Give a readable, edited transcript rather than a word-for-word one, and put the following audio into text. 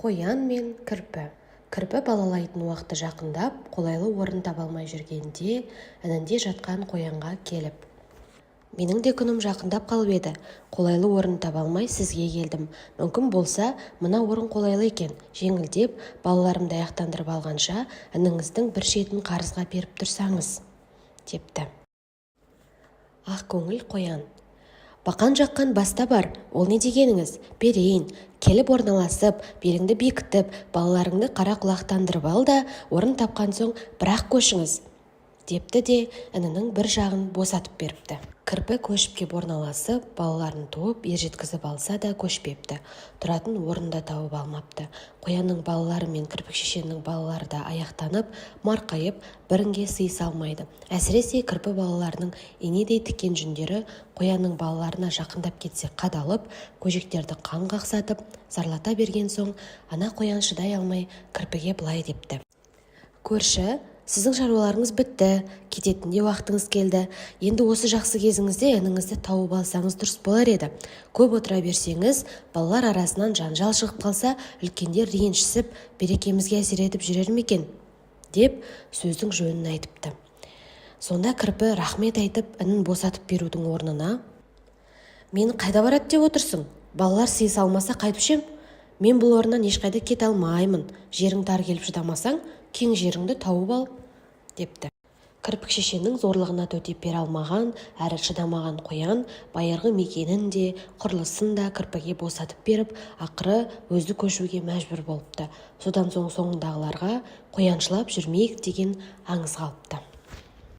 Қоян мен кірпі. Кірпі балалайтын уақыты жақындап, қолайлы орын таба алмай жүргенде, інінде жатқан қоянға келіп: «Менің де күнім жақындап қалып еді, қолайлы орын таба алмай сізге келдім. Мүмкін болса, мына орын қолайлы екен. Жеңілдеп, балаларымды аяқтандырып алғанша, ініңіздің бір шетін қарызға беріп тұрсаңыз», – депті. Ақкөңіл қоян: «Бақан жаққан баста бар, ол не дегеніңіз? Берейін. Келіп орналасып, беліңді бекітіп, балаларыңды қара құлақтандырып ал да, орын тапқан соң бір-ақ көшіңіз», – депті де, інінің бір жағын босатып беріпті. Кірпі көшіп кеп орналасып, балаларын туып, ержеткізіп алса да, көшпепті. Тұратын орын да тауып алмапты. Қоянның балалары мен Кірпікшешенің балалары да аяқтанып, марқайып, бір інге сыйыса алмайды. Әсіресе кірпі балаларының инедей тікен жүндері қоянның балаларына жақындап кетсе қадалып, көжектерді қан қақсатып, зарлата берген соң, ана қоян шыдай алмай кірпіге былай депті: «Көрші, сіздің шаруаларыңыз бітті, кететін де уақытыңыз келді. Енді осы жақсы кезіңізде ініңізді тауып алсаңыз, дұрыс болар еді. Көп отыра берсеңіз, балалар арасынан жанжал шығып қалса, үлкендер ренжісіп, берекемізге әсер етіп жүрер ме екен?» – деп, сөздің жөнін айтыпты. Сонда кірпі рахмет айтып, інін босатып берудің орнына: «Мені қайда барады деп отырсың? Балалар сыйыса алмаса, қайтуші ем? Мен бұл орыннан ешқайда кете алмаймын. Жерің тар келіп шыдамасаң, кең жеріңді тауып ал», – депті. Кірпікшешенің зорлығына төтеп бере алмаған әрі шыдамаған қоян байырғы мекенін де, құрылысын да кірпіге босатып беріп, ақыры өзі көшуге мәжбүр болыпты. Содан соң соңындағыларға «Қояншылап жүрмейік» деген аңыз қалыпты.